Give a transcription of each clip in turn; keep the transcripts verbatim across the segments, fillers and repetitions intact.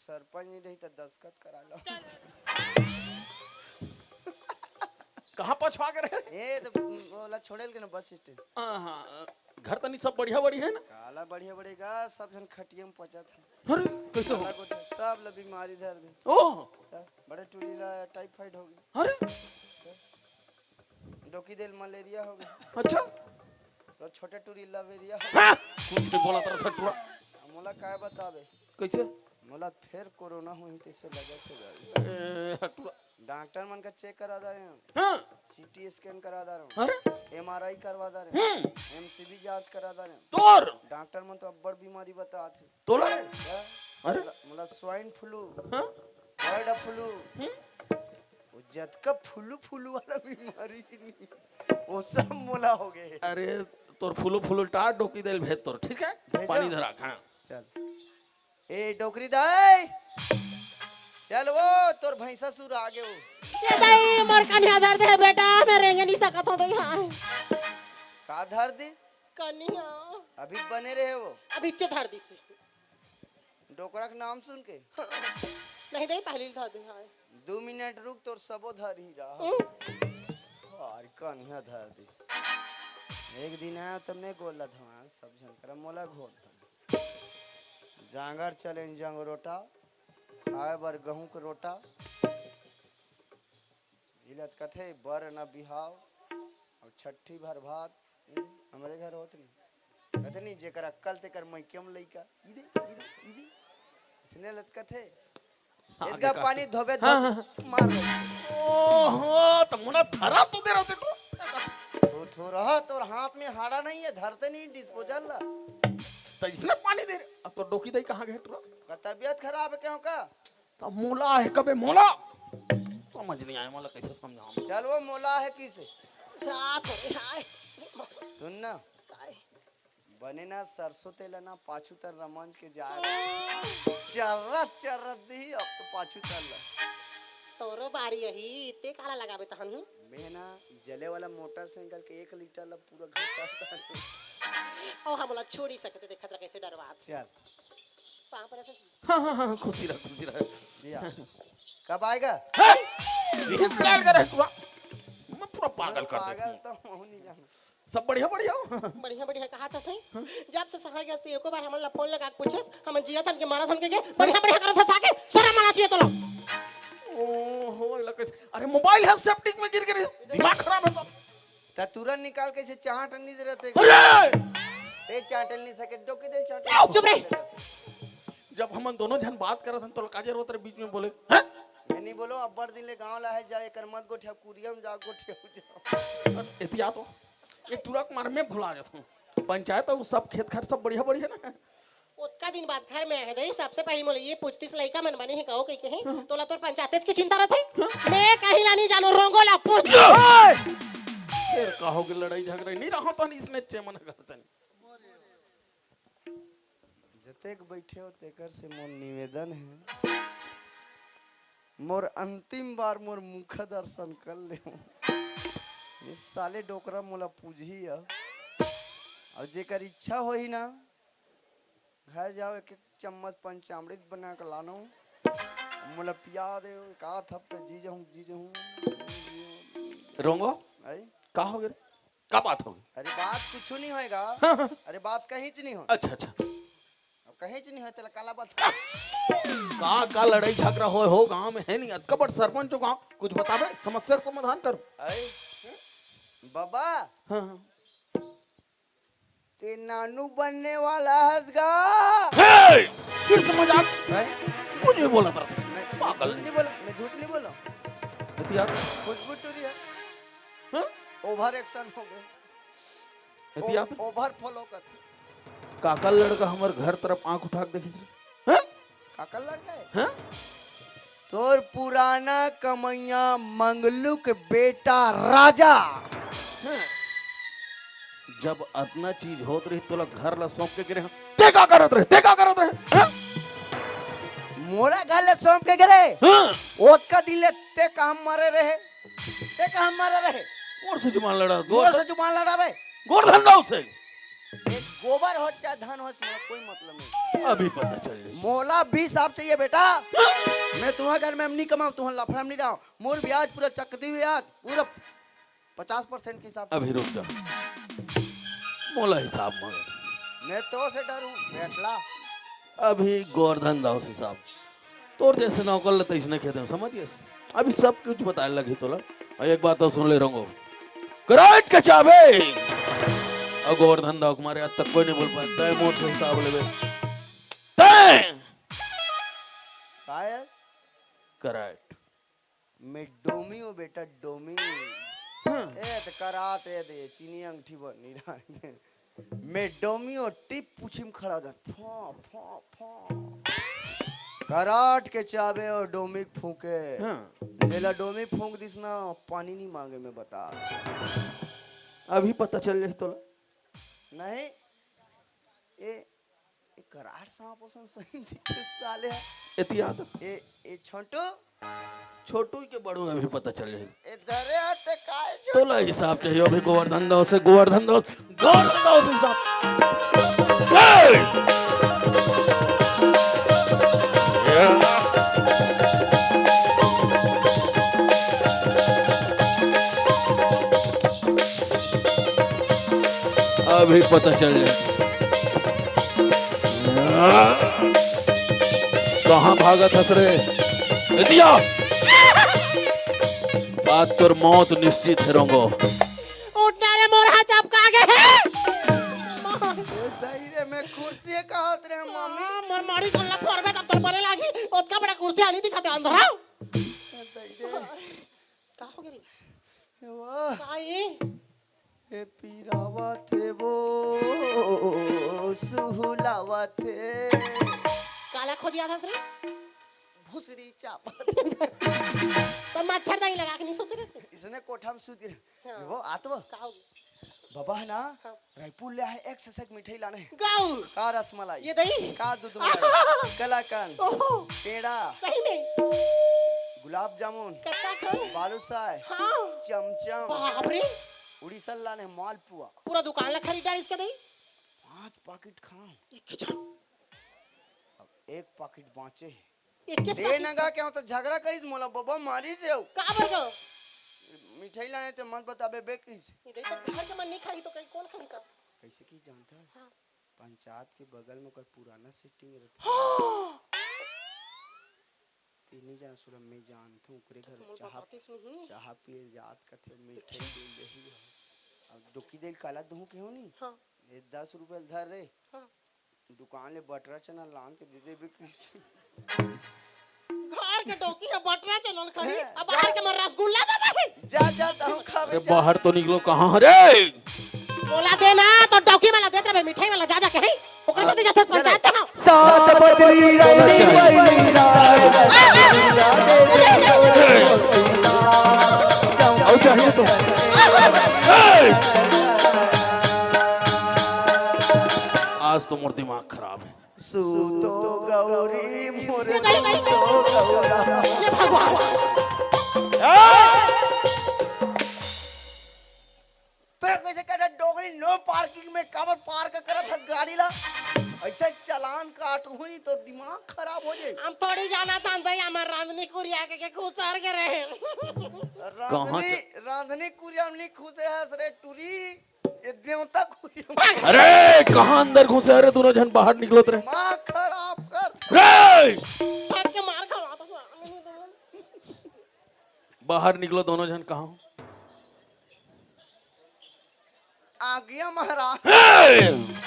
सरपंच नहीं रही त दस्खत करा लो। कहाँ पछवा के रहे? ए, तो ओला छोड़े के ना बस स्टैंड। हाँ, हाँ, घर तनी सब बढ़िया बढ़िया है ना? काला बढ़िया बढ़िया गा, सब झन खटिया में पचत है। अरे, कैसे हो? काला गोठिया, सब ला बीमारी धर दे। ओह। त बड़े टूरी ला टाइफाइड हो गया। अरे। डोकी देल मलेरिया हो गया। अच्छा। तो छोटे टूरी लवेरिया हो गया। हाँ, कुछ नहीं बोला तरह से टूरा। मोला काय बतावे? कैसे? मोला फेर कोरोना होही तैसे लगे से जावे। ए, टूरा। डॉक्टर मन का चेक करा दा रहे हैं। हाँ। सीटी स्कैन करा दा रहे हैं। अरे। एमआरआई करवा दा रहे हैं। हम्म। एमसीबी जांच करा दा रहे हैं। तोर। डॉक्टर मन तो अब्बड़ बीमारी बतात है। तोला रे? क्या? अरे। मोला, मोला स्वाइन फ्लू, हाँ? बर्ड फ्लू, हम्म? वो जतका फ्लू फ्लू वाला बीमारी नहीं, वो सब मोला हो गए। अरे, तोर फ्लू फ्लू टार डोकी देल भेज तोर, ठीक है? भेजो। पानी धरा, हाँ। चल। ए, डोकरी दाई, चल वो, तोर भैंसा सुर आ गए वो। ये दाई, मोर कन्या धर दे बेटा, मैं रेंगे नहीं सकत हूँ दाई, हाँ। का धर दिस? कन्या। अभी बने रहे वो। अभी इच्चे धर दिस। डोकरा के नाम सुन के? नहीं दाई, पहली धर दे, हाँ। दो मिनट रुक, तोर सबो धर ही रहा। हम्म। अरे कन्या धर दिस। एक दिन आया तब नहीं गोला धमाया, सब झन करा मोला घोट धर। जांगर चले जंगरोटा, खाए बर गहूं के रोटा। इलत कथे बर न बिहाव, और छठी भर भात, ई दे, हमरे घर होत नहीं। कथे नहीं, जेकर अक्कल तेकर मइके में लइका। ई दे, ई दे, ई दे। इसने लत कथे। हाँ, इनका देखा। पानी धोबे हाँ, धो हाँ, हाँ। मार दे। ओहो, तो मुना धरा तू दे रहो तो। वो थोड़ा तोर हाथ में हाड़ा नहीं है, धरते नहीं डिस्पोजल ला। तो इसने पानी दे रहे। अब तो डोकी दई कहाँ गए टुरा? का तबीयत खराब है क्यों का? तब मोला है कबे मोला? समझ नहीं आया, मोला कैसे समझाऊं? चल वो मोला है किसे? जा तो रे, हाय। सुन ना। काय? बने ना सरसों तेल ना पाछू तर रमंज के जाए। चर्रत चर्रत दी अब तो पाछू तर ला। तोरो बारी यही, ते काला लगाबे तहन हूँ? मैं ना जले वाला मोटरसाइकिल के एक लीटर ला पूरा घसा डालूं। ओ हम ला छोड़ी सकते, देखत रह कैसे डरवात। चल। पाँव पर ऐसे हाँ, हाँ, हाँ, खुशी रह, खुशी रह। जिया। कब आएगा? हैं? ये plan करे हुआ। मैं पूरा पागल कर देता पागल हूँ। तो हूँ नहीं जानू। सब बढ़िया, बढ़िया हो? बढ़िया, बढ़िया कहा था सही। जब से शहर गए थे, एको बार हमन ला फोन लगा के पूछेस, हमन जिया थन के मारा थन के, के बढ़िया, बढ़िया करत हस आके, शर्म आना चाहिए तोला। ओहो, ये लगे से-, अरे मोबाइल है सेप्टिक में गिर गिर, दिमाग खराब है तो। त तुरंत निकाल के इसे चांट नहीं दे रहते। अरे! ए चांटल नहीं सके, डोके दे चांटल। चुप रे। जब हमन दोनों झन बात करत हन, तो काजे रोत रे बीच में बोले, हैं? मैं नहीं बोलो, अब्बड़ दिन ले गांव ला है, जा एकर मत गोठिया, कुरिया में जा गोठिया हो जा। एतिया तो, ये टुरा के मार में भुला जात हूँ। पंचायत अउ सब खेत खार सब बढ़िया बढ़िया ना? ओतका दिन बाद घर में आए हे दई, सबसे पहले मोला ये पूछतिस, लइका मन बने हे कहो कहि के हे, तोला तोर पंचायतेच के चिंता रथे? मैं कहीं ला नहीं जानो, रोंगो ला पूछ। ओए! फिर कहो कि लड़ाई झगड़ा नहीं रहो तो नहीं इसने चे मन करते नहीं। जतेक बैठे हो तेकर से मोर निवेदन है, मोर अंतिम बार मोर मुख दर्शन कर ले। ये साले डोकरा मोला पूजही अब। और जेकर इच्छा होही ना, घर जाओ, एक एक चम्मच पंचामृत बना के लानो, मोला पिया दे, एक आध हफ्ता जी जाऊँ, जी जाऊँ। रोंगो, आई? का हो गया रे? का बात हो गई? अरे बात कुछ नहीं होएगा। अरे बात कहीं च नहीं हो। अच्छा, अच्छा। अब कहीं च नहीं हो, तेला काला बात। का, का लड़ाई झगड़ा होए हो गांव में है नहीं? अतका बड़ सरपंच हो गांव, कुछ बताबे, समस्या के समाधान करो। आई? बाबा। हाँ, हाँ। ते नानू बनने वाला हस गा। हे! फिर से मजाक। हैं? कुछ भी बोला था। मैं पागल। झूठ नहीं बोला, मैं झूठ नहीं बोला। बतिया। खुशबू टूरी है। हाँ? ओवर एक्शन हो गए। बतिया। ओ-, ओवर फॉलो कर। काका लड़का हमर घर तरफ आंख उठा के देखिस रे। हाँ? काकर लड़का है? हाँ? तोर पुराना कमैया मंगलू के बेटा राजा। हाँ। जब अतना चीज होत रही, तोला घर ला सौंप के गिरे हन। ते का करत रहे? ते का करत रहे? हाँ? मोला घर ला सौंप के गिरे? हाँ। ओतका दिन ले ते कहाँ मरे रहे? ते कहाँ मरे रहे? मोर से जुबान लड़ा, मोर से जुबान लड़ाबे। गोर धंधा उसे। एक गोबर हो चाहे धन हो, मोला कोई मतलब नहीं। अभी पता चल जाही। मोला भी हिसाब चाहिए बेटा। मैं तुम्हारे घर में नहीं कमाऊँ, तुम्हारे लफड़ा में नहीं रहूँ। मोर ब्याज पूरा चक्रवृद्धि ब्याज, पूरा पचास परसेंट के हिसाब से। अभी रुक जा, मोला हिसाब मांग। मैं तो से डरूं, बैठला। अभी गोवर्धन दास हिसाब, तोर जैसे नौकर ल तैसने खेदे, समझ गए? अभी सब कुछ बताए लगी तोला। और एक बात तो सुन ले रहूंगो, कराट के चाबे। और गोवर्धन दास मारे आज तक कोई नहीं बोल पाया, तय मोर से हिसाब लेबे। तय! काय? कराट। मैं डोमी हूँ बेटा, डोमी। हाँ। ए, त करात ए दे, चीनी अंगठी बनी रहा। मैं डोमी हूँ, टिप पूछी में खड़ा हो जा। फा, फा, फा। कराट के चाबे और डोमी फूके। हाँ। जेला डोमी फूंक दिस ना, पानी नहीं मांगे, मैं बता। अभी पता चल जाही तोला। नहीं। ए, ए करार सांप ओसन सही दिखे साले। एती आ तो। ए, ए छोटू। छोटू के बड़ू अभी पता चल जाही। ए डरे आते काय छोटू? तोला हिसाब चाहिए अभी गोवर्धन दास से, गोवर्धन दास, गोवर्धन दास हिसाब। ए! अभी पता चल जाए। कहाँ भागत हस रे? ए दिया! बात तोर मौत निश्चित है, रोंगो। उठना रे, मोर हाथ चपका गे हे। ए, सही रे, मैं कुर्सी कहत रहे, मम्मी। हाँ, मोर मारी गल्ला करबे तब तोर बने लागी। ओतका बड़ा कुर्सी आनी दिखाते अंधरा। ए, सही रे। का हो गे रे? ए, वाह। का ये? ए पीरावत हे वो, सुहुलावत हे। काला खोजियाथस रे? भुसड़ी चापत। त मच्छरदानी लगा के नहीं सोते रहते? इसने कोठा में सूती रहे। हाँ। वो आत वो? का हो गे? बाबा है ना, हाँ। रायपुर ले आहे एक से एक मिठाई लाने। गाऊ। का रसमलाई? ये दही। का दूध मलाई? कलाकंद। ओहो। पेड़ा। सही में? गुलाब जामुन। कत्ता खाऊं? बालूशाह। हाँ। चमचम। बाप रे। उड़ीसा लाने मालपुआ। पूरा दुकान ला खरीद डारिस का दही? पांच पाकिट खाऊं। एक के छन। अब एक पाकिट बांचे हे। एक के दे पाकिट नगा के हो तो झगड़ा करिस, मोला बबा मारिस हे। का बर गा? मिठाई लाने ते मत बताबे बे किस। ये दही तो घर के मन नहीं खाही तो कहीं कौन खाही का? कैसे की जानता है? हाँ। पंचायत के बगल में ओकर पुराना सेटिंग रहता। हाँ। ते नहीं जान सुरम, मैं जानथूं ओकरे तो घर तुम लोग चाह, बतातीस नहीं। चाह पिए जात कथे, मिठाई दे दही हो। अब डोकी दे काला दूं के हो नहीं? हाँ। ये दस रुपया धर रे। हाँ। दुकान ले बटरा चना लान के दे देबे किस। घर के डोकी है बटरा चना खाही, हैं? अब बाहर के मन रसगुल्ला दे भाई। जा, जा, तहूं खाबे, अरे जा। बाहर तो निकलो, कहाँ रे? मोला दे ना, तो डोकी वाला देत रहे, मिठाई वाला जा, जा के, हैं? ओकरे साथे जाथे पंचायत ना। सात बदरी रंडी बैली राय। आओ चाहिए तो। आज तो मोर दिमाग खराब है। सूतो गौरी मोर ये गई, गई। सूतो गौरा। ये भगवान। तो कैसे कहता डोगरी नो पार्किंग में काबर पार्क करत हस गाड़ी ला? ऐसे चालान काटहूं नहीं तो दिमाग खराब हो जाए। हम थोड़ी जानथन भाई, हमार रांधनी कुरिया के, के खुसर के रहे। रांधनी, च- रांधनी कुरिया में नहीं खुसे हस रे टुरी। ये देवता कुरिया में। अरे, कहाँ अंदर घुसे? अरे, दोनों झन बाहर निकलो तेरे। माँ खराब कर। रे! सबके मार खवा तो। बाहर निकलो दोनों झन, कहाँ हो? आ गया महाराज। हे!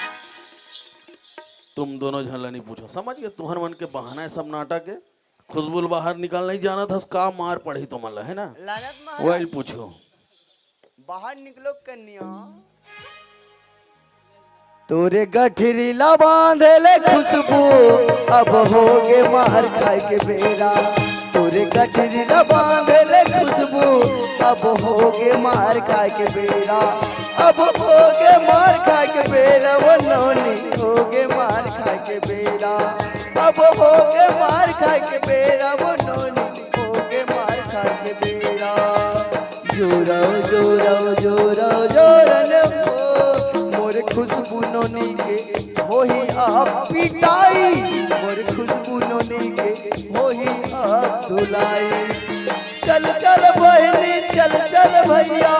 तुम दोनों झन ला नहीं पूछो, समझ गए? तुहर मन के बहाना है सब नाटक है। खुशबू ल बाहर निकाल नहीं जानत हस का, मार पड़ही तुमन ला, है ना? लानत महाराज। वही पूछो। बाहर निकलो कन्या। तोरे गठरी ला बांधे ले खुशबू, अब होगे मार खाए के बेरा। तोरे गठरी ला बांधे ले खुशबू, अब होगे मार खाए के बेरा। अब होगे मार खाए के बेरा, वो नोनी होगे मार खाए के बेरा। अब होगे मार खाए के बेरा, वो नोनी होगे मार खाए के बेरा। जोरा, जोरा, जोरा, जोरा ने वो, मोर खुशबू नोनी के ताई मोर खुशबू नोनी के होही अब धुलाई। चल चल बहिनी, चल चल भैया,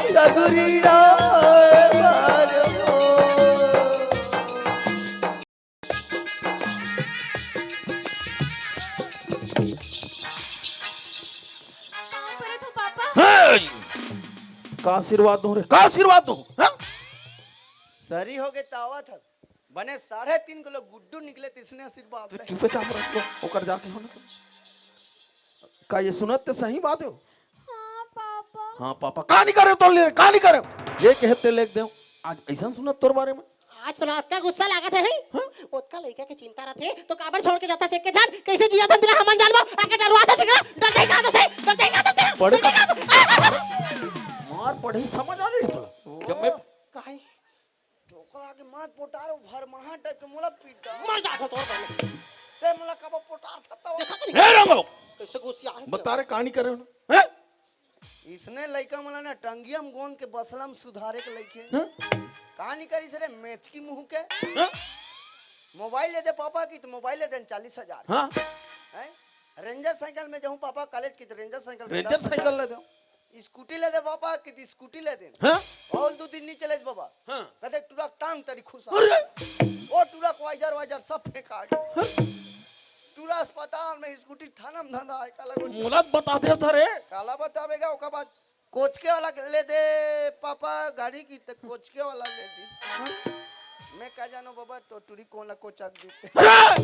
सगुरी डार हो। पाँव परत हो पापा। हे! का आशीर्वाद दूं रे, का आशीर्वाद दूं? हाँ? सरी हो गए तावत है। बने साढ़े तीन किलो गुड्डू निकले, तिसने आशीर्वाद तू दे। चुपचाप रह तो, ओकर जाके हो ना तो। का ये सुनत ते सही बात हो? हाँ पापा। हाँ पापा, का नहीं करे तो ले, का नहीं करे? ये कहते लेके दे। आज ऐसा सुनत तोर बारे में। आज तोला अतका गुस्सा लागत है, हैं? हाँ? ओतका लइका के चिंता रथे, तो काबर छोड़ के जाता सेक के जान? कैसे जिया था तेरा हमन जान बा? आके डरवा था सिकरा, डर जाएगा तो से, डर जाएगा तो से, बड़े डर जाएगा तो। मार पढ़ी समझ आ गई तोला। जब मैं काहे? टोकरा के माथ पोटारो भर महा टाइप के मोला पीटा। मर जा तो तोर बहन। ते मोला कब पोटार थत्ता हो? देखा तो नहीं। ए रंगो! कैसे गुस्सा है बता रे, कहानी करे हो ना? हैं? इसने लइका मन ला ना टंगिया म गोंद के बसला म सुधारे के लइके। हाँ? कहानी करिस रे मेचकी मुंह के। हाँ? मोबाइल ले दे पापा की तो मोबाइल ले दे चालीस हजार। हाँ? हैं? रेंजर साइकिल में जाऊं पापा कॉलेज की तो रेंजर साइकिल रेंजर साइकिल ले दे। स्कूटी ले दे पापा की तो स्कूटी ले दे। हाँ? बहुत दो दिन नहीं चले बाबा। हाँ। कदे टुरा टांग तरी खुश। अरे! ओ टुरा वाइजर वाइजर सब फेंका। हाँ? टुरा अस्पताल में स्कूटी थाना में धंधा है काला कुछ। मोला बता दे था रे। काला बतावेगा ओकर बाद कोचके वाला ले दे पापा गाड़ी की, तो कोचके वाला ले दिस। मैं का जानो बाबा, तो टुरी कौन ला कोचक दीते। अरे!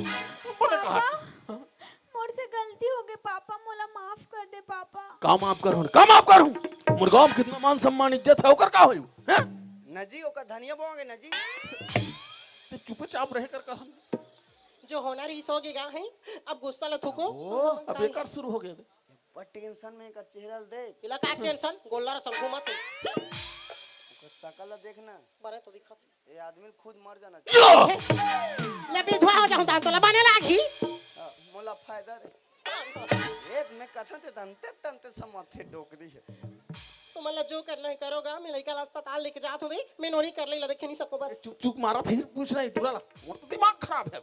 बोले कहा? पापा, मोर से गलती हो गई पापा, मोला माफ कर दे पापा। का माफ करहूं, का माफ करहूं? मोर गांव में कितना मान सम्मान इज्जत है, ओकर का होई? हैं? नजी ओकर धनिया बोआंगे नजी। ते चुपचाप रहे कर कहा। जो होना रही सो के गा है, अब गुस्सा ल थूको। ओ, अब एकर शुरू हो गया। पर टेंशन में एकर चेहरा ल देख। इला का टेंशन? गोल्ला रसम घूमत है। ओकर शकल ल देख ना। बने तो दिखत है। ये आदमी ल खुद मर जाना चाहिए। मैं विधवा हो जाऊं त तोला बने लागी। हाँ, मोला फायदा रे। ए, मैं कथन ते तंते तंते समझ थे डोकरी है। तुमन ला जो करना है करो गा, मैं लइका ला अस्पताल लेके जात हूँ बे, मैं नोनी कर ले ला देखे नहीं सको बस। चुप चुप मारा थे, पूछ रहा है टुरा ला। मोर तो दिमाग खराब है।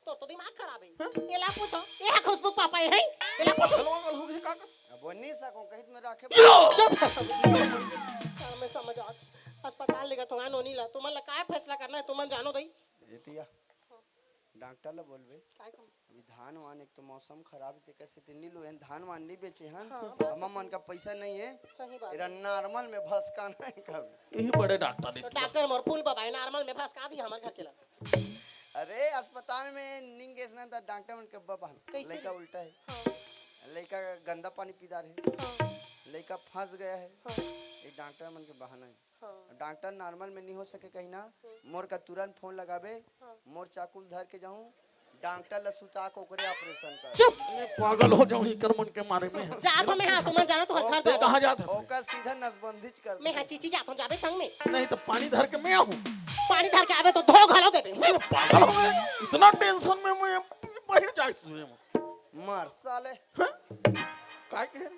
तोर तो दिमाग खराब है। हाँ? ये ला पूछो, ये है खुशबू पापा ये है? ये ला पूछो। चलो, चलो, हो गया, का, का? अब वो नहीं सको, कहीं तुम्हें रखे। चुप। चल, मैं समझ आ। अस्पताल लेगा तो नोनी ला, तुमन ला काय फैसला करना है, तुमन जानो दई। ए तिया, डॉक्टर ला बोलबे। काय कहूँ? अभी धान वान एक तो मौसम खराब है, तेकर सेती नी लुएन, धान वान नी बेचे हन। हाँ, बात तो हमर मन सही। का पैसा नहीं है। सही बात एरा है। नॉर्मल में भसकाना है कभी। यही बड़े डॉक्टर तो देख। डॉक्टर मोर फूल बाबा है, नॉर्मल में भसका दी हमर घर के ला। अरे, अस्पताल में निंगेस ना, तो डॉक्टर मन के बहाना। कैसे लइका रे? उल्टा है। हाँ। लइका गंदा पानी पी डारे है। हाँ। लइका फंस गया है। हाँ। ये डॉक्टर मन के बहाना है। हाँ। डॉक्टर नॉर्मल में नहीं हो सके कहीं ना, हम्म। मोर का तुरंत फोन लगाबे, हाँ। मोर चाकू ल धर के जाऊं, डॉक्टर ला सुता के ओकरे ऑपरेशन कर। चुप! मैं पागल हो जाऊं इकर मन के मारे में। जात हो मैं, हाँ, तुमन जानो तो हर घर ओकर, तो कहाँ जात हो? ओकर सीधा नसबंदी च कर मैं दे। हाँ चीची जात हूँ, जाबे संग में। नहीं तो पानी धर के मैं आऊँ। पानी धर के आबे तो धो घलो देबे। अरे पागल हो गए, इतना टेंशन में मैं बाहर जाए सुने में। मार साले। हाँ? काय कह रहे?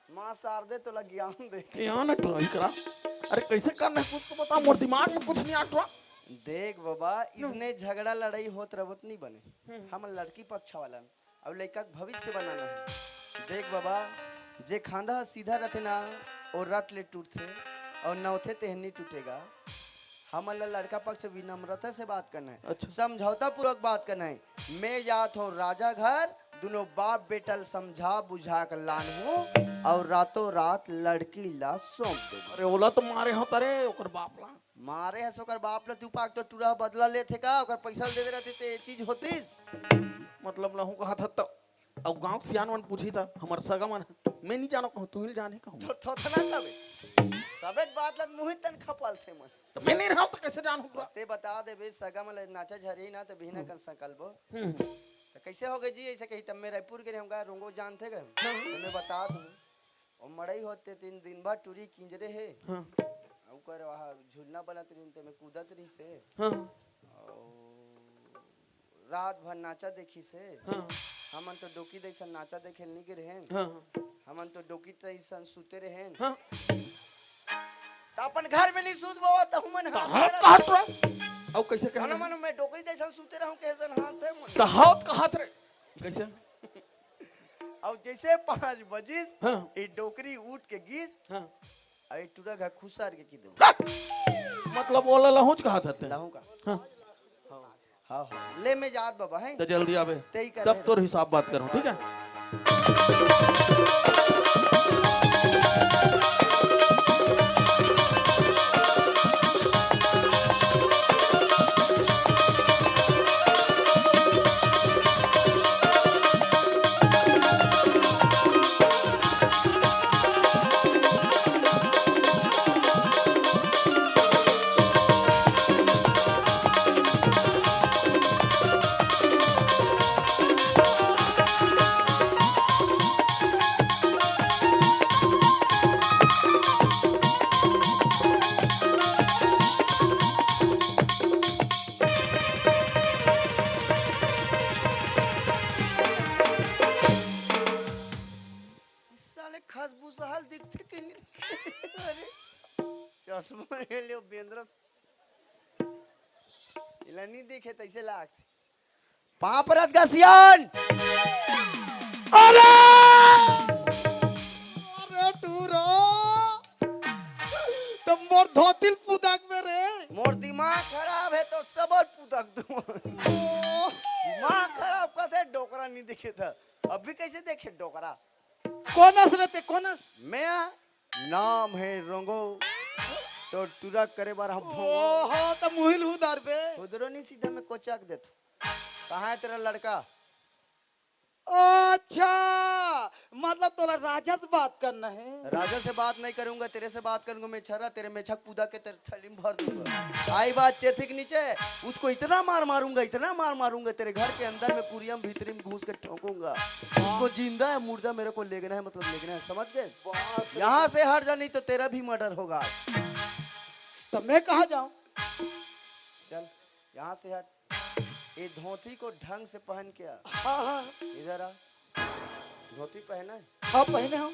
माँ शारदे तोला ज्ञान दे। ज्ञान ट्राई करा। अरे कैसे करना है कुछ तो बता, मोर दिमाग में कुछ नहीं आत रहा। देख बाबा, इसने झगड़ा लड़ाई होत रहो त नहीं बने। हम्म। हम लड़की पक्ष वालन, अब लइका के भविष्य बनाना है। देख बाबा, जे खांदा ह सीधा रथे ना, वो रट ले टूटथे, और नवथे तेहनी टूटेगा। हमन ला लड़का पक्ष विनम्रता से बात करना है, अच्छा। समझौता पूर्वक बात करना है। मैं जात हूँ राजा घर, दोनों बाप बेटा ल समझा बुझा के लान हूँ और रातों रात लड़की ला सौंप दे। अरे ओला तो मारे हो तरे ओकर बाप ला। मारे हस ओकर बाप ला, तू पाक तो टूरा बदला लेथे का? ओकर पैसा दे दे रहते ते ये चीज होतीस। मतलब लहू कहा था तो। अउ गांव के सियान मन पूछी था, हमर सगा मन, मैं नहीं जानो कहूँ, तू ही जाने कहूँ। थो-, थोथना सबे। सबे बात लग मुही तन खपल थे मन। तो मैं नहीं रहा तो कैसे जानू पूरा? ते बता दे बे, सगा मन नाचा झरी ना तो बिहना कन संकल्प। हम्म। तो कैसे हो गए जी? ऐसे कही तब मैं रायपुर के रहूँगा, रोंगो जानते गए। हाँ। तो मैं बता दूँ। वो मड़ई होते तीन दिन भर टूरी किंजरे है। हाँ। ओकर वहाँ झूलना बनत रही ते मैं कूदत रही से। हाँ। और रात भर नाचा देखी से। हाँ। हमन तो डोकी जैसन नाचा देखे ल नहीं गे रहेन। हाँ, हाँ। हमन तो डोकी जैसन सुते रहेन। हाँ। त अपन घर में नहीं सूत बाबा, त हमन तो हाथ हाँ, करत कहा तो। अउ कैसे कहे? मानो, मानो, मैं डोकरी जैसन सूते रहूं, कैसन हाथ है मोर। तो हाथ का हाथ रे? कैसे? अब जैसे पाँच बजिस, हाँ। ये डोकरी उठ के गिस, हाँ। अरे टूरा घर खुसार के की दो। मतलब ओला लहूंच कहा था ते? लहूं का? हाँ। हाँ, हाँ। ले मैं जात बाबा, हैं? तो जल्दी आवे। तई कर तब ले। तोर हिसाब बात करूं, ठीक है? साले खसबूसहल दिखथे कि नहीं दिखथे? अरे, चश्मा ले लियो, बेंद्रा। एला नहीं दिखे, तैसे लागथे। पाँव परत गा सियान। अरे! अरे टूरा! तो मोर धोतिल पुदक में रे। मोर दिमाग खराब है तो सबल पुदक दूं। ओ। दिमाग खराब कथे डोकरा नहीं देखे था। अभी कैसे देखे डोकरा? कोनस रे ते, कोनस? मैं नाम है रोंगो। तो टूरा करे बार हम भोंगो। ओहो, तो मुहिल हुदार बे। उधरो नहीं सीधा मैं कोचाक देता। कहाँ है तेरा लड़का? अच्छा, मतलब तोला राजा से बात करना है? राजा से बात नहीं करूंगा, तेरे से बात करूंगा। मैं छरा तेरे मेछक पुदक के तेरे थैली में भर दूंगा। आई बात चेथिक नीचे, उसको इतना मार मारूंगा, इतना मार मारूंगा, तेरे घर के अंदर में कुरियम भीतरी में घुस के ठोंकूंगा। उसको जिंदा है मुर्दा मेरे को लेगना है, मतलब लेगना है, समझ गए? बाप रे। यहाँ से हट जा, नहीं तो तेरा भी मर्डर होगा। तो मैं कहाँ जाऊँ? चल, यहाँ से हट। ये धोती को ढंग से पहन के आ। हाँ, हाँ। इधर आ। धोती पहना है? हाँ, पहने हूँ।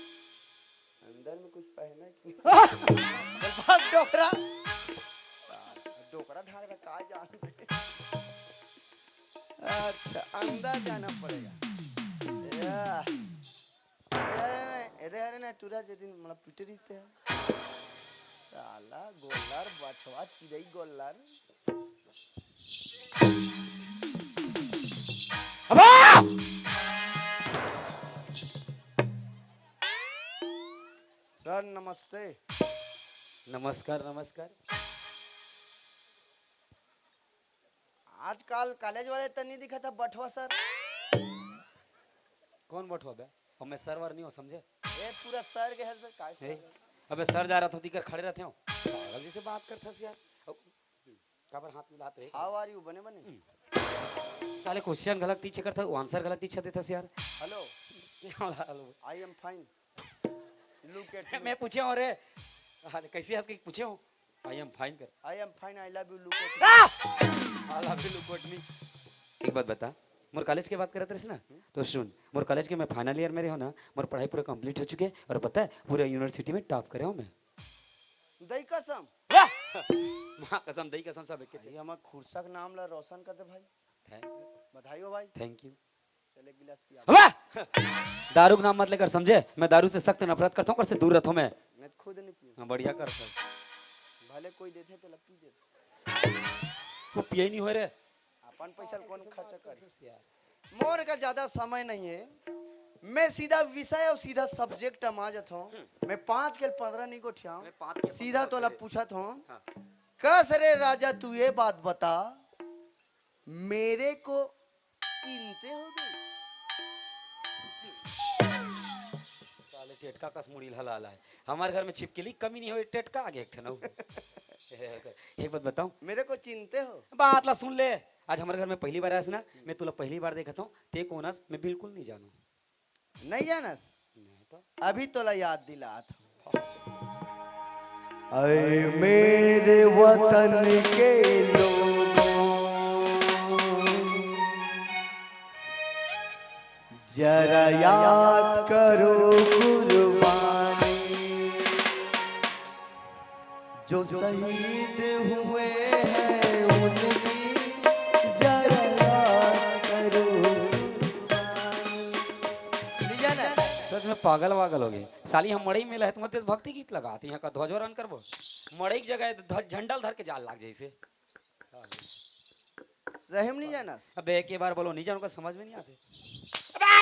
अंदर में कुछ पहना है कि नहीं? भाग डोकरा। डोकरा ढाक रहा, का जानते? अच्छा, अंदर जाना पड़ेगा। या। अरे, अरे, अरे, अरे, ना, टूरा जे दिन, मतलब, पिटे रहिते हैं। साला, गोल्लर, बछवा, चिरई, गोल्लर। अबा! सर, नमस्ते। नमस्कार, नमस्कार। आजकल कॉलेज वाले त नहीं दिखा था बठवा सर। कौन बठवा बे? अब मैं सर वर नहीं हो, समझे? ए, पूरा सर के हेल्प काय ए, सर? अबे सर जा रहा था, दिकर खड़े रहते हो। पागल जैसे बात करता यार। अब, काबर हाथ मिलात रहे? How are you? बने बने? साले question गलत teacher करता, answer गलत teacher देता यार। Hello। Hello। I am fine। Look at me। मैं पूछे हूँ रे। हाँ, कैसे हंस के पूछे हूँ? I am fine कर। I am fine, I love you, look at me। आ! I love you, look at me। एक बात बता, मोर कॉलेज के बात करत रहिस ना, तो सुन, मोर कॉलेज के मैं final year में रहे हो ना, मोर पढ़ाई पूरा complete हो चुके है, और पता है, पूरा university में top करे हूँ मैं। दई कसम। वाह! माँ कसम, दई कसम, सब एक के भाई, हमार खुरसा के नाम ला रोशन कर दे भाई। Thank you। बधाई हो भाई। Thank you। चल, एक गिलास पिया। वाह! दारू का नाम मत लेकर, समझे? मैं दारू से सख्त नफरत करता हूँ, ओकर से दूर रहता हूँ मैं। मैं तो खुद नहीं पीऊँ। हाँ, बढ़िया कर सर। भले कोई देथे तो ला पी देता। वो पिए नहीं हो रे। अपन पैसा कौन खर्चा करे? यार। मोर का ज्यादा समय नहीं है, मैं सीधा विषय और सीधा subject में आ जाता हूँ। मैं पाँच के पन्द्रह नहीं गोठियाऊँ, मैं पाँच के सीधा पन्द्रह तोला तेरे। पूछत हूँ। हाँ। कस रे राजा, तू ये बात बता, मेरे को चिंते हो गई। साले टेटका कस मुड़ी हलाला है। हमारे घर में छिपकली कमी नहीं हो, टेटका आगे एक ठन हो। एक बात बताऊं? मेरे को चिंते हो? बात ला सुन ले। आज हमारे घर में पहली बार आयस ना, मैं तुला पहली बार देखत हूँ। ते कौन हस, मैं बिल्कुल नहीं जानू। नहीं जानस? नहीं तो। अभी तोला याद दिलात हूँ। ऐ मेरे वतन के लोगों, जरा याद करो कुर्बानी, जो शहीद हुए हैं उनके मैं पागल वागल हो गए। साली हम मड़ई में लहे, तुमन देशभक्ति गीत लगात, यहाँ का ध्वजवंदन करबो। मड़ई की जगह ध्वज-, झंडा ल धर के जाल लाग जइसे। सही में नहीं जाना। अबे एक ही बार बोलो, नहीं जानू का समझ में नहीं आते। अबे!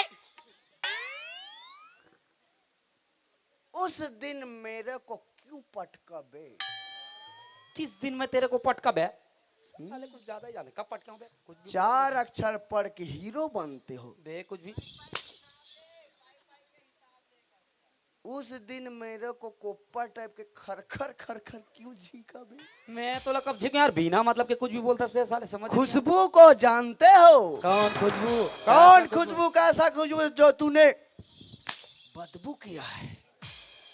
उस दिन मेरे को क्यों पटका बे? किस दिन मैं तेरे को पटका बे? साले कुछ ज्यादा ही जाने। कब पटका हूँ बे? कुछ भी चार अक्षर पढ़ के हीरो बनते हो। बे कुछ भी। उस दिन मेरे को कोप्पा टाइप के खर खर खर खर क्यों झींका बे? मैं तो लगा कब झींका यार, बिना मतलब के कुछ भी बोलता से साले समझ नहीं आता। खुशबू को जानते हो? कौन खुशबू? कौन कैसा खुशबू? खुशबू? कैसा खुशबू जो तूने बदबू किया है?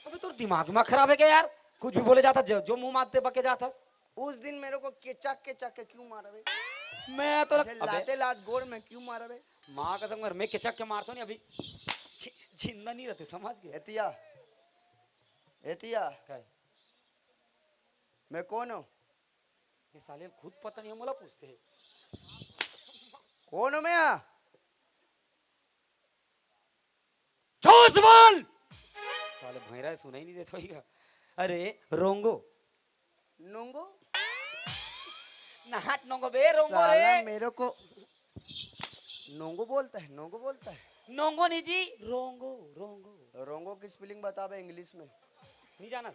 अबे तोर दिमाग में खराब है क्या यार? कुछ भी बोले जाता, जो, जो मुंह मारते बके जाता। उस दिन मेरे को केचक केचक के क्यों मारा बे? मैं तो लग-, मुझे अबे लाते लात गोड़ में क्यों मारा बे? माँ कसम कर, मैं केचक के मारता नहीं अभी। जि-, जिंदा नहीं रहते, समझ गए? एतिया, एतिया, क्या है? मैं कौन हूँ? ये साले खुद पता नहीं, हम बोला पूछते हैं। कौन हूँ मैं? झूठ बोल। साले भैरा सुनाई नहीं देता होगा। अरे रोंगो। नोंगो? नाहट नोंगो बे, रोंगो साला रे। मेरे को नोंगो बोलता है, नोंगो बोलता है। नोंगो नहीं जी, रोंगो, रोंगो। रोंगो की स्पेलिंग बता बे इंग्लिश में। नहीं जाना?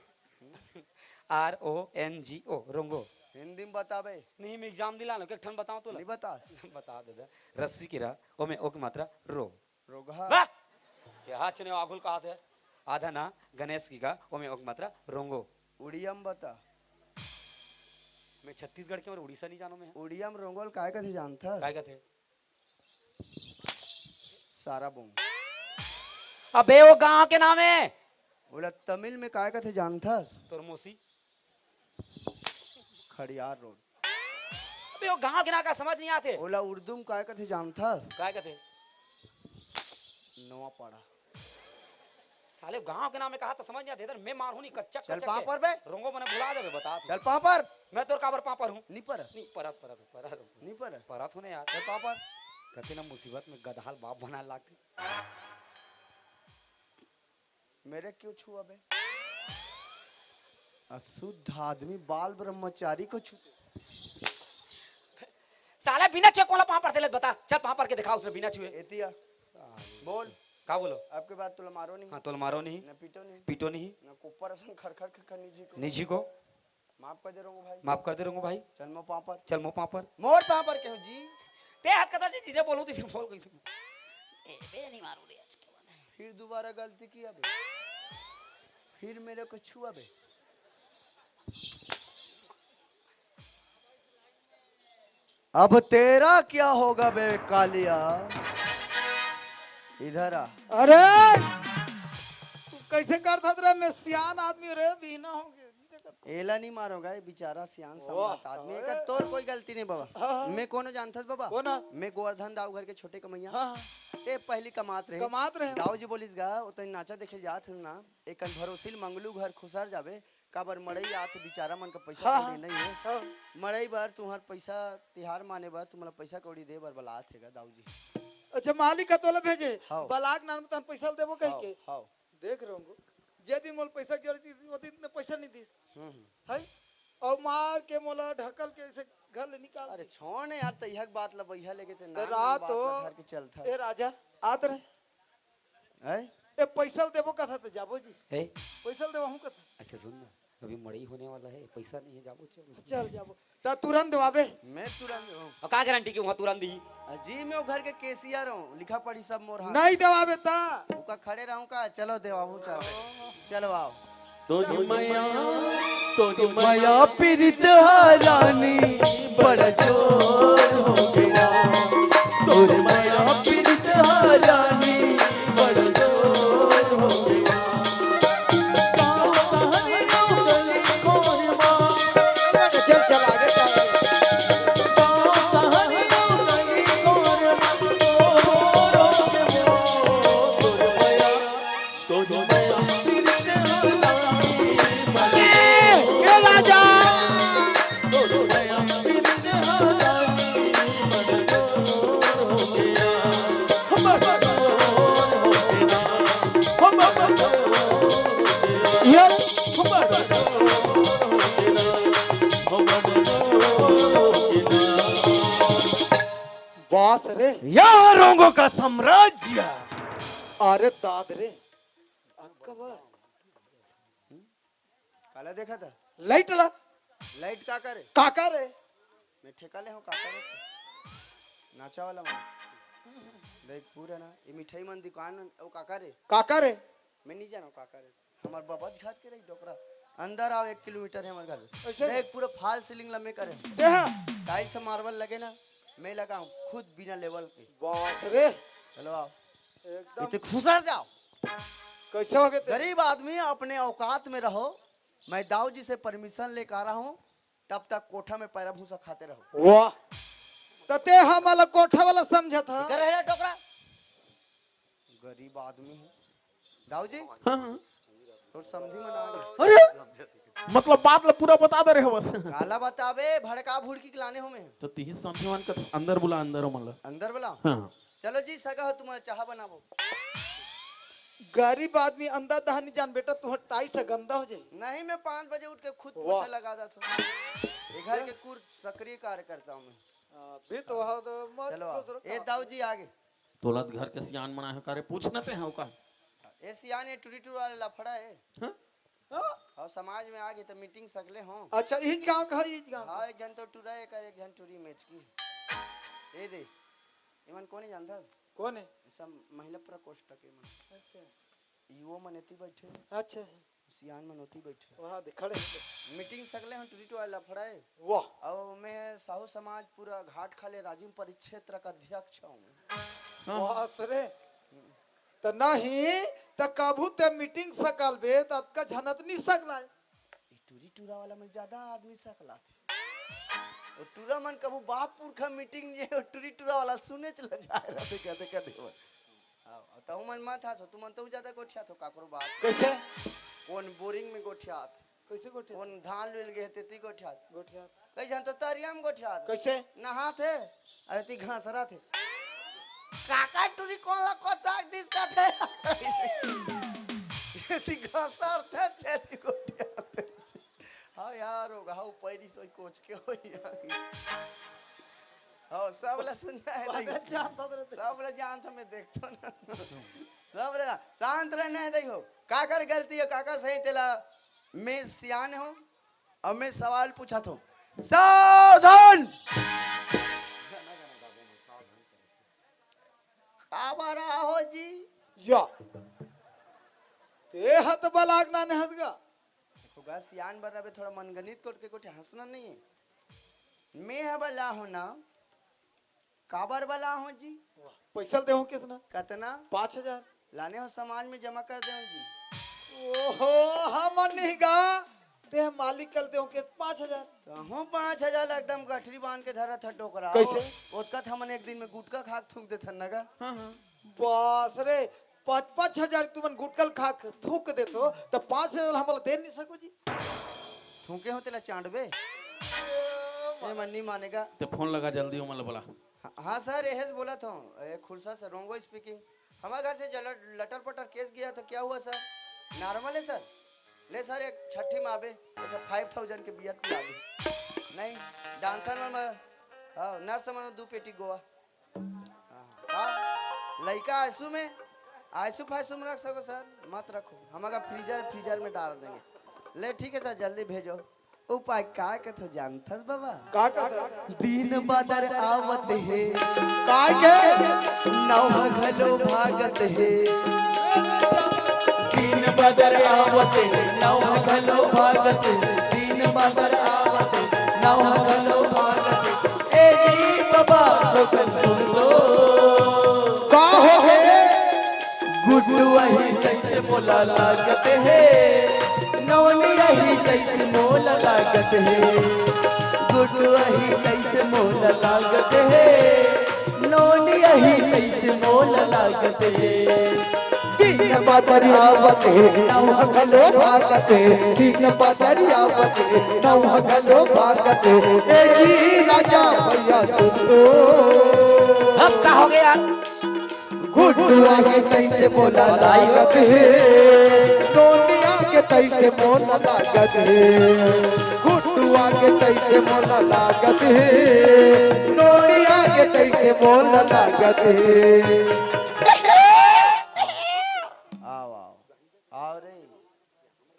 आर ओ एन जी ओ, रोंगो। हिंदी में बता बे। नहीं, मैं एग्जाम दिला लो, एक ठन बताओ तो ला। नहीं बता। बता दे दे। रस्सी की रा, ओ में ओ की मात्रा रो। रोगहा। वाह! ये हाथ चने आगुल कहा थे। आधा ना गणेश की का, ओ में ओ की मात्रा रोंगो। उड़िया में बता। मैं छत्तीसगढ़ के और उड़ीसा नहीं जानो मैं। उड़िया में रोंगो ल काय कथे जानथस? काय कथे? सारा बोंग। अबे वो गांव के नाम है। ओला तमिल में काय कथे जानथस? तोर मौसी। खड़ियार रोड। अबे वो गांव के नाम का समझ नहीं आते। ओला उर्दू में काय कथे जानथस? काय कथे? नवापाड़ा। साले गांव के नाम में कहा तो समझ नहीं आते, इधर मैं मारू नहीं कच्चा चल कच्चा पाँव के। पर बे। रोंगो मने भुला जाबे, बता तू। चल पाँव पर। मैं तोर काबर पाँव पर हूँ? नहीं पर। नहीं, परत, परत, परत। नहीं पर। परत हूँ ना यार। चल पाँव पर। कते ना मुसीबत में गदहाल बाप बना लागते। मेरे क्यों छुआ बे? अशुद्ध आदमी, बाल ब्रह्मचारी को छूते। साले बिना छुए कोला पाँव परथे ले बता। चल पाँव पर के दिखा उसने बिना छुए। एतिया। साले। बोल। का बोलो? अब के बाद तोला मारो नहीं। हाँ, तोला मारो नहीं। न पीटो नहीं। पीटो नहीं। न कुप्पर असन खर खर खर खर निजी को। निजी को। माफ कर दे रोंगो भाई। माफ कर दे रोंगो भाई। चल मो पाँव पर। चल मो पाँव पर। मोर पाँव पर कहूँ जी। ते हाथ कता जी, जिसे बोलूँ, तिसे बोल गई तू। ए, बे नहीं मारू रे आज के बाद। फिर दोबारा गलती किया बे। फिर मेरे को छुआ बे। अब तेरा क्या होगा बे कालिया? इधर आ। अरे! तू कैसे करत हस रे? मैं सियान आदमी रे, बीना हो गया। एला नहीं मारोगा, ये बेचारा सियान वाह। समझत आदमी। एकर तोर कोई गलती नहीं बाबा। हाँ, हाँ। मैं कोनो जानथस बाबा? कौन हस? मैं गोवर्धन दाऊ घर के छोटे कमैया। हाँ, हाँ। ते पहली कमात रहे। कमात रहे। दाऊ जी बोलिस गा, ओ तनी नाचा देखे जात हन ना, एक भरोसिल मंगलू घर खुसर जाबे, काबर मड़ई आत बेचारा मन का पैसा हाँ, कौड़ी हाँ। नहीं है। हाँ। मड़ई बर तुहर पैसा तिहार माने बर तुमला पैसा कौड़ी दे बर बलात हे गा दाऊ जी। अच्छा, मालिक का तोला भेजे? हाँ। बलाक नाम तन पैसा देबो कह हाँ, के? हाँ। देख रहे होंगे, जे दिन मोल पैसा जरूरत थी, वो दिन ने पैसा नहीं दीस। हम्म, हम्म। है? और मार के मोला ढकल के ऐसे घर ले निकाल अरे दीस। छोड़ ने यार, तैहक बात ला बइहा लेके ते तो नान नान रात बात हो, ला धर के चलथा। ए राजा, आत रहे। हैं? ए पैसा ल देबो कथा तो जाबो जी। ए? पैसा ल देबो हम कथा। अच्छा सुन ना, अभी मड़ई होने वाला है, पैसा नहीं है, जाबो चल। चल जाबो। त तुरंत देवाबे। मैं तुरंत दूँ। और का गारंटी कि वहाँ तुरंत दी? अजी, मैं वो घर के कैशियर हूँ, लिखा पढ़ी सब मोर हाथ। नहीं देवाबे ता। उका खड़े रहूँ का? चलो देवाबू, चलो। चलो आओ। तोर मया, तोर मया पीरित हा रानी, बड़ा जोर हो गया। तोर मया पीरित हा रानी, बड़ा जोर हो गया। चल, चल, आगे चल। ए, ए राजा। या रंगों का साम्राज्य। अरे दाद रे, अकबर। काला देखा था? लाइट ला। लाइट का करे? काका रे। मैं ठेका ले हूँ काका रे। नाचा वाला मन। देख पूरा ना, ये मिठाई मन दुकान, वो काका रे। काका रे। मैं नहीं जाना काका रे। हमार बबा घर के रही डोकरा। अंदर आओ, एक किलोमीटर है हमारे घर। ऐसे? देख पूरा फॉल सीलिंग लम्बे करे। ते हाँ। टाइल्स मार्बल लगे ना, मैं लगाऊं खुद बिना लेवल के। बाप रे। चलो आओ। एकदम। इतने खुसर जाओ। कैसे हो गए ते? गरीब आदमी, अपने औकात में रहो। मैं दाऊ जी से परमिशन लेकर आ रहा हूँ, तब तक कोठा में पैरा भूसा खाते रहो। वाह। त ते हमला कोठा वाला समझत ह? इधर है डोकरा। गरीब आदमी है। दाऊ जी, हाँ, हाँ। तोर समधी मन आ गए। अरे, मतलब बात ला पूरा बता दे रहे हो बस। काला बताबे, भड़का भुड़की के लाने हो मैं। तो तिही समधी मन के अंदर बुला, अंदर हो मन ला। अंदर बुला? हाँ। चलो जी, सगा हो, तुम्हारा चाह बनाबो। गरीब आदमी अंदर दहा नहीं जान बेटा, तुम्हारा टाइट है, गंदा हो जाए। नहीं, मैं पाँच बजे उठ के खुद वाह। पोछा लगा देता हूँ। ये घर के कुर सक्रिय कार्यकर्ता हूँ मैं। अभी तो वहाँ तो मत चलो आओ। दूसरों ए का। दाऊ जी आगे। तोला घर के सियान मना है, कारे पूछ न ते हैं का? ए सियान, ये टुरी टुरा वाला लफड़ा है। हाँ? हाँ? और समाज में आगे तो मीटिंग सकले हो। अच्छा, इज गांव का है, इज गांव का। हाँ, एक जन तो टुरा है कर, एक जन टुरी मेच की। ये दे, इमन कोनी जानता? कौन है? सब महिला प्रकोष्ठ के मन। अच्छा। युवा मन एती बैठे। अच्छा। सियान मन ओती बैठे। वहाँ दे, खड़े होके। मीटिंग सकले हम टुरी टुरा लफड़ा है। वाह। और मैं साहू समाज पूरा घाट खाले राजिम परिक्षेत्र का अध्यक्ष हूँ। हाँ। वाह सरे। त नहीं, त कभू ते मीटिंग सकल बे, त अतका झनत नहीं सकलाय। ई टुरी टुरा वाला में ज्यादा आदमी सकला थे। और टुरा मन कभू बाप पुरखा मीटिंग जे, और टुरी टुरा वाला सुने चला जाए रहते कदे कदे वो। हाँ, और तहु मन मत हंसो, तुमन तो ज्यादा गोठियात हो काकरो बात। कैसे? कौन बोरिंग में गोठियात? कैसे गोठियात? कौन धान लुइल गए तेती गोठियात? गोठियात। कई झन तो तरिया में गोठियात। कैसे? नहात हे, अरे ती घासरा थे। काका टुरी कौन ला कोचाक दिस का थे? ती घासर थे, छेती गोठियात। हाँ यार, होगा, हाँ, पैरी सोई कोच के हो यार। हाँ, सब ला सुनना है, बाबा नहीं। जानता तो रहते। सब ला जानता, मैं देखता ना। सब ला, शांत रहना है, देखो। काकर गलती है, काकर सही, तेला मैं सियान हूँ और मैं सवाल पूछा था। सावधान! काबर आहो जी? या। ते हत बलाग ना नेहत गा। देखो गा, सियान बर रबे, थोड़ा मनगनित करके कुछ हंसना नहीं है। मैं ह बला हो ना, काबर बला हो जी? वाह, पैसा दे हो कितना? कतना? पाँच हजार। लाने हो समाज में जमा कर दे हो जी। ओहो, हमन नहीं गा, ते मालिक कल दे हो के पाँच हजार। तो हम पाँच हजार ला एकदम गठरी बांध के धरत ह डोकरा। कैसे? ओतका त हमन एक दिन में गुटका खा के थूक देथन न गा। हाँ, हाँ। बस रे, पाँच, पाँच हजार तुमन गुटकल खा के थूक देथो, त पाँच हजार हमला दे नहीं सको जी? थूके हो तेला चांटबे। ए, मन नहीं मानेगा। ते फोन लगा जल्दी, ओमन ला बोला। हाँ, हाँ सर, यही से बोला था। ए, खुलसा सर, रोंगो स्पीकिंग। हमारे घर से जो लट-, लटर पटर केस गया तो क्या हुआ सर? नॉर्मल है सर। ले सर, एक छठी में आबे, एक फाइव थाउजेंड के बियर पिला दे। नहीं, डांसर मन में, हाँ, नर्स मन में दो पेटी गोवा। हाँ, हाँ। लइका आइसू में, आइसू फाइसू में रख सको सर, मत रखो। हम अगर फ्रीजर, फ्रीजर में डाल देंगे। ले ठीक है सर, जल्दी भेजो। उपाय का कथो जानथस बाबा? का कथो? दिन बादर आवत हे। काय के? नौहा घलो भागत हे। दिन बादर आवत हे, नौहा घलो भागत हे। दिन बादर आवत हे, नौहा घलो भागत हे। ए जी बाबा, थोकन सुन लो। का हो गे? गुड्डू अही तैसे मोला लागत हे, नोनी अही तैसे मोला लागत हे। गुड्डू अही तैसे मोला लागत हे, नोनी अही तैसे मोला लागत हे। दिन बादर आवत हे, नौहा घलो भागत हे। दिन बादर आवत हे, नौहा घलो भागत हे। ए जी राजा भैया सुन लो। अब का हो गया? गुड्डू अही तैसे मोला लागत हे, नोनी अही तइसे मोला लागत हे, गुड्डू आगे तइसे मोला लागत हे, नोनी आगे तइसे मोला लागत हे। आओ, आओ, आओ रे,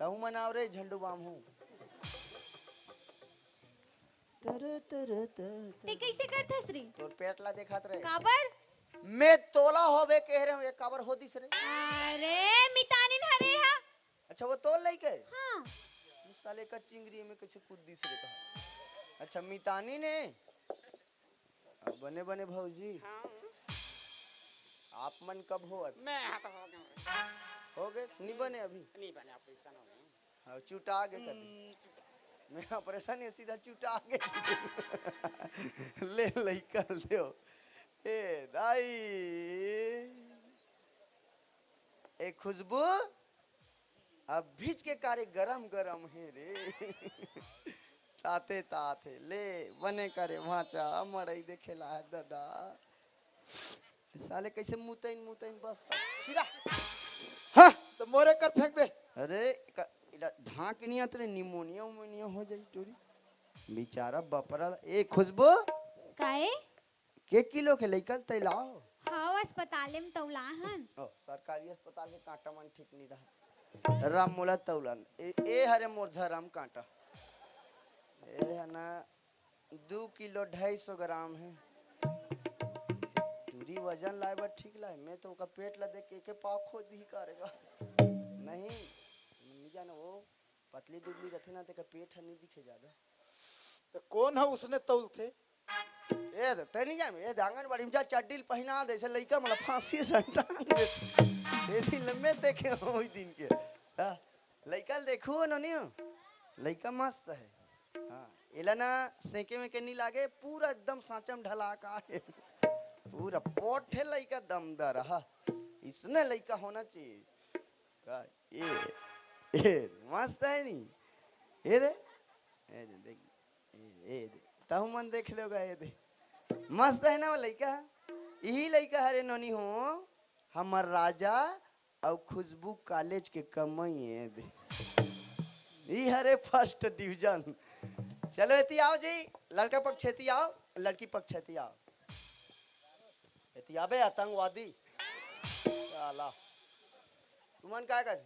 तहू मन आओ रे, झंडू बाम हूँ। तर, तर, तर, तर। ते कइसे करथस रे? तोर पेट ला देखत रहे। काबर? मैं तोला होबे कह रहे हूँ, ये काबर हो दिस रे? अरे, मितानिन हरे हा। अच्छा, वो तोर लइका हे? हाँ। साले का चिंगरी में कइसे कूद दिस रे कहा। अच्छा, मितानिन हे? बने बने भौजी। हाँ। आप मन कब होवत? मैं यहाँ तो हो गया। हो गए? नहीं बने अभी? नहीं बने, ऑपरेशन हो गए। हाँ, चुटा के कर दे। हम्म, चुटा। मैं ऑपरेशन ये सीधा चुटा के। ले लइका ले। ए दाई, ए खुशबू, अब भीज के कारे गरम गरम हे रे। ताते ताते ले बने करे भांचा मड़ई देखे ला हे दादा। साले कइसे मुतइन मुतइन बस छिरा। हाँ, तो मोरे कर फेंक बे। अरे, का, इला ढांक नहीं आत रे, निमोनिया उमोनिया हो जाई टोरी। बेचारा बपरा ला। ए खुशबू, काहे? के किलो के लइका तैं लाओ? हाँ, अस्पताल में तौला हन। ओ, सरकारी अस्पताल के कांटा मन ठीक नहीं रहा। राम मोला तौलन। ए, ए हरे मोर धरम कांटा। ए है ना, दू किलो ढाई सौ ग्राम हे। टूरी वजन लाए बर ठीक लाए, मैं तो ओकर पेट ला देख के एके पाव खोद दिही करेगा। नहीं, नहीं जाने वो पतली दुबली रथे ना, तेकर पेट ह नहीं दिखे ज्यादा। तो कौन है उसने तौलथे? ए दे, तै नहीं जान, ए दे, आंगनबाड़ी में जा, चड्डी ल पहिना दे, ऐसे लइका मन ला फांसी से टांग दे। ए दिन ल मैं देखे हूँ, ओही दिन के। हाँ, लइका ल देखू, नोनी हो? लइका मस्त है। हाँ, एला ना सेके में के नहीं लागे, पूरा एकदम सांचा में ढला का है। पूरा पोठ है लइका, दमदार, हाँ। इसने लइका होना चाहिए। का? ए, ए, मस्त है नी? ए दे, ए दे, देख, ए, ए दे, तहु मन देख लेगा, ए दे, मस्त है ना वो लइका? यही लइका हरे नोनी हो, हमर राजा अउ खुशबू कॉलेज के कमाई है, ए दे, ई हरे फर्स्ट डिवीजन। चलो एती आओ जी, लड़का पक्ष एती आओ, लड़की पक्ष एती आओ, एती आबे आतंकवादी। साला, तुमन काय कर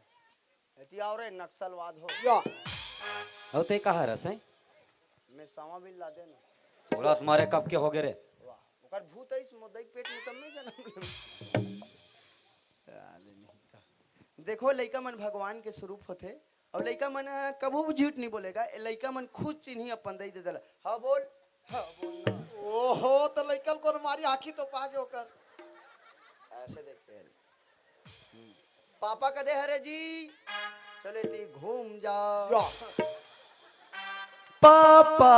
एती आओ रे, नक्सलवाद हो। या। अउ ते कहाँ रस है? मैं सावा बिल ला देना। बोला तुम्हारे कब के हो गए रे? वाह, ओकर भूत आइस मोदई के पेट में, तब मैं जन्म लेहूं। साले नहीं का। देखो, लइका मन भगवान के स्वरूप होथे, अउ लइका मन, अ, कभू भी झूठ नहीं बोलेगा। ए लइका मन खुद चिन्ही अपन दई दे देला। हाँ बोल, हाँ बोल ना। ओहो, तो लइका ल कोनो मारी आँखी तो पागे ओकर। ऐसे देख के। पापा कदे हरे जी? चले ती घूम जाओ। या। पापा,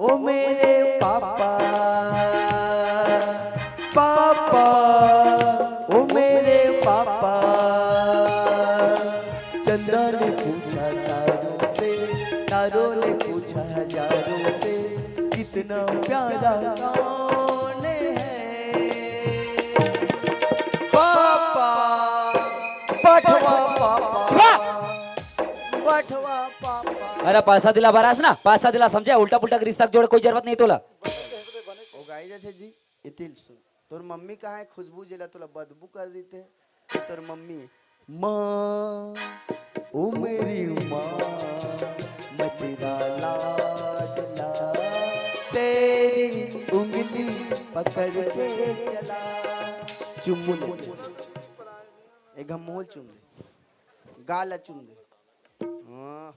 ओ मेरे पापा, पापा, ओ मेरे पापा। चंदा ने पूछा तारों से, तारों ने पूछा हजारों से, कितना प्यारा कौन है? पापा, बठवा पापा, वाह! बठवा पापा। अरे पैसा दिला बरास ना, पैसा दिला समझे, उल्टा पुल्टा के रिश्ता के जोड़े कोई जरूरत नहीं तोला। ओ गाई जाथे जी, इतिल सुन। तोर मम्मी कहाँ है खुशबू, जेला तोला बदबू कर देते? तोर मम्मी, माँ, ओ मेरी माँ, मैं तेरा लाडला, तेरी उंगली पकड़ के चला। चुम्मू ले। एक घम मोल चुम दे, गाल ला चुम दे। हाँ।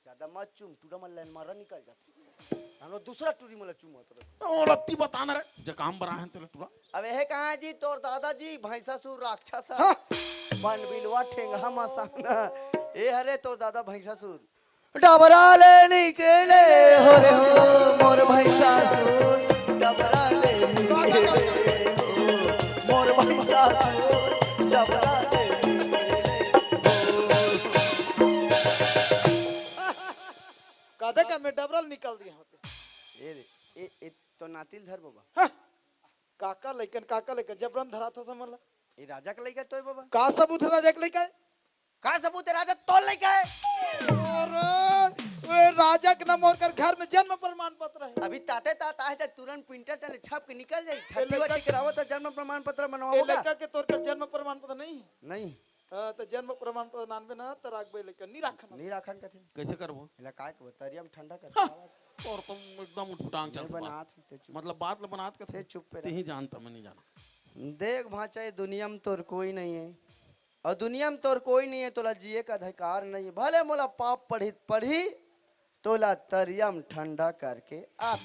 ज्यादा मत चूम, टूरा मन ललमारा निकल जाथे। हम लोग दूसरा टूरी मन ला चूमत रहे। ओ रत्ती बताना रे, जे काम बर आए हन तेला टूरा। अब यह कहाँ जी, तोर दादाजी भैंसासुर राक्षस है। हाँ। बन बिलवा ठेंगा मसान। ए हरे तोर दादा भैंसासुर। डबरा ले निकले हो रे हो, मोर भैंसासुर। डबरा ले निकले हो, मोर भैंसासुर। डबरा ले निकले हो। का देखा, मैं डबरा ले निकल दिया हूँ। ए रे, ए, ए, तो नातिल धर बाबा। हाँ। काका लइकन, काका लइकन, जबरन धरा था समझ ला। ए राजा का लइका तो है बाबा। का सबूत है राजा का लइका है? का सबूत हे राजा, तोर लइका हे? अरे, ओए राजा के नाम ओकर घर में जन्म प्रमाण पत्र हे। अभी ताते तात आए त तुरंत प्रिंटर टले छप के निकल जाई। छाती लइका वाती के करावत जन्म प्रमाण पत्र ए बनवाबो का? लइका के तोर कर जन्म प्रमाण पत्र नहीं? नहीं। हाँ, त जन्म प्रमाण पत्र नानबे ना, त राखबे लइका, नहीं राखन। नहीं राखन कथे। कैसे करबो? एला काय करबो? तरिया में ठंडा कर। हाँ। और तुम एकदम उठपटांग नहीं चलत बात। बनात ही, ते चुप। मतलब बात ल बनात कथे। ते चुप पे रह। तेही जानता, मैं नहीं जाना। देख भांचा, ये दुनिया में तोर कोई नहीं है, और दुनिया में तोर कोई नहीं है, तोला जिए का अधिकार नहीं है। भले मोला पाप पढ़ी पढ़ी, तोला तरिया में ठंडा करके आत।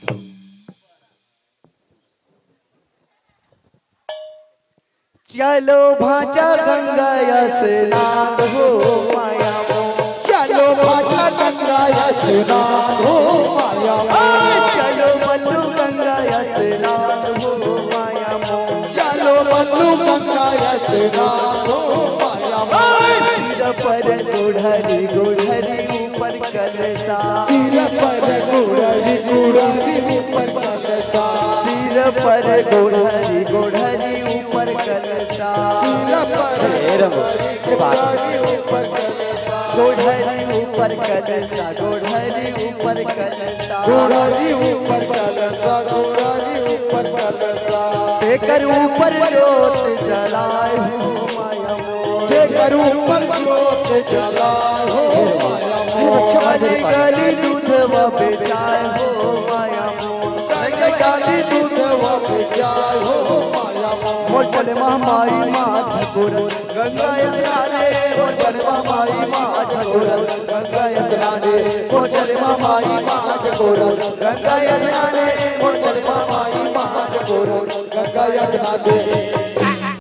चलो भांचा गंगा स्नान हो माया मोर। चलो भांचा गंगा स्नान हो माया मोर। चलो बल्लू गंगा स्नान हो माया मोर। चलो बल्लू गंगा स्नान हो माया मोर। सिर पर गोढ़री, गोढ़री ऊपर कलसा। सिर पर गोढ़री, गोढ़री ऊपर कलसा। सिर पर गोढ़री, गोढ़री ऊपर कलसा। सिर पर हे रघु, गोढ़री, हे बात। गोढ़री ऊपर कलसा। गोढ़री ऊपर कलसा, गोढ़री ऊपर कलसा। गोढ़री ऊपर कलसा, गोढ़री ऊपर कलसा। एकर ऊपर जोत जलाए हो माया मोर। जेकर ऊपर जोत जलाए हो माया मोर। अच्छा बात है। गाली दूधवा बेचाए हो माया मोर। गाली दूधवा बेचाए हो माया मोर। मोर चले माई माँ झकोरत गंगा स्नाने। मोर चले माई माँ झकोरत गंगा स्नाने। मोर चले माई माँ झकोरत गंगा स्नाने। मोर चले माई माँ झकोरत गंगा स्नाने।